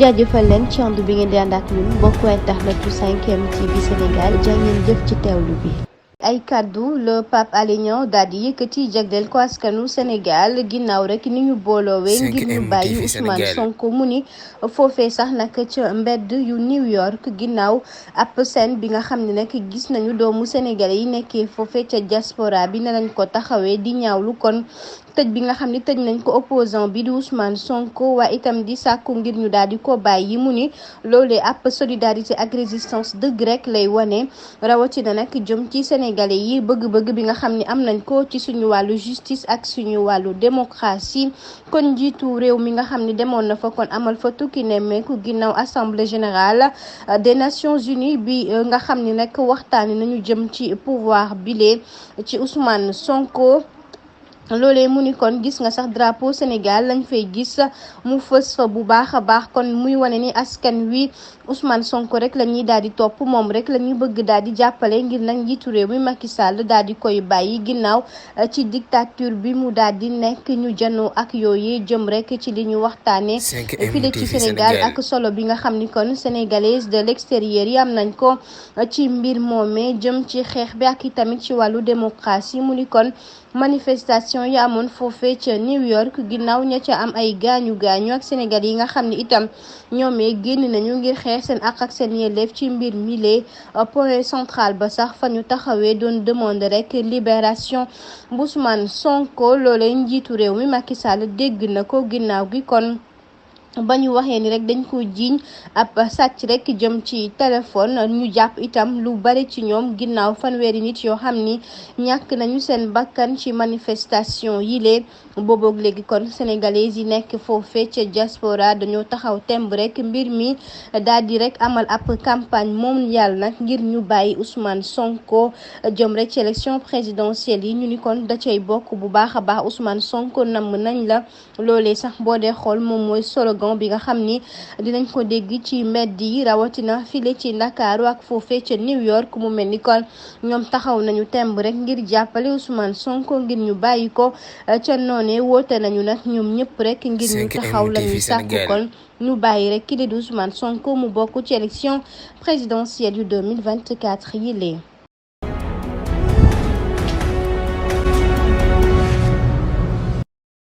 jaajëfal leen ci ànd bi ngeen di ànd ak ñun mbokku internet yu 5M TV Sénégal jaa ngeen jëf ci teewlu bi. ay kaddu le Pape Alé Niang daal di yëkkati jagleel ko askanu Sénégal ginnaaw rek ni ñu booloowee ngir ñu bàyyi Ousmane Sonko mu ni foofee sax nag ca mbedd yu New York ginnaaw ab scène bi nga xam ne nag gis nañu doomu sénégalais yi nekkee foofee ca diaspora bi ne lañ ko taxawee di ñaawlu kon tëj bi nga xam ne tëj nañ ko opposant bi di Ousmane Sonko waaye itam di sàkku ngir ñu daal di ko bàyyi mu ni loolee ab solidarité ak résistance dëgg rek lay wane rawatina nag jëm ci sénégalais yi bëgg-bëgg bi nga xam ne am nañ ko ci suñu wàllu justice ak suñu wàllu démocratie kon njiitu réew mi nga xam ne demoon na fa kon amal fa tukki nemmeeku ginnaaw assemblée générale des nations unies bi nga xam ne nag waxtaani nañu jëm ci pouvoir bile ci Ousmane Sonko. loolee mu ni kon gis nga sax drapeau Sénégal lañ fay gis mu fës fa bu baax a baax kon muy wane ni askan wi Ousmane Sonko rek la ñuy daal di topp moom rek la ñuy bëgg daal di jàppale ngir nag njiitu réew mi Macky Sall daal di koy bàyyi ginnaaw ci dictature bi mu daal di nekk ñu janoo ak yooyu jëm rek ci li ñu waxtaanee fii ci Sénégal ak solo bi nga xam ni kon sénégalaise de l'extérieur yi am nañ ko ci mbir moomee jëm ci xeex bi ak itamit ci wàllu démocratie mu ni kon manifestation yi amoon foofee ca New York ginnaaw ña ca am ay gaañu ak Sénégal yi nga xam ne itam ñoomee génn nañu ngir xeex seen ak seen yelleef ci mbir mile point central ba sax fa ñu taxawee doon demande rek libération bu Ousmane Sonko loolee njiitu réew mi Macky Sall dégg na ko ginnaaw gi kon ba ñu waxee ni rek dañ ko jiiñ ab sàcc rek jëm ci téléphone ñu jàpp itam lu bari ci ñoom ginnaaw fanweeri nit yoo xam ni ñàkk nañu seen bakkan ci manifestation yi lee booboog léegi kon sénégalais yi nekk foofee ca diaspora dañoo taxaw temb rek mbir mi daal di rek amal ab campagne mondiale nag ngir ñu bàyyi Ousmane Sonko jëm rek ci élection présidentielle yi ñu ni kon da cay bokk bu baax a baax Ousmane Sonko namm nañ la loolee sax boo dee xool moom mooy slogan bi nga xam ni dinañ ko dégg ci mbedd yi rawatina file ci Ndakaaru ak foofee ca New York mu mel ni kon ñoom taxaw nañu temb rek ngir jàppale Ousmane Sonko ngir ñu bàyyi ko ca noonee woote nañu nag ñoom ñëpp rek ngir ñu taxaw lañuy sàkku kon ñu bàyyi rek ki di Ousmane Sonko mu bokk ci élection présidentielle yu 2024 yi lee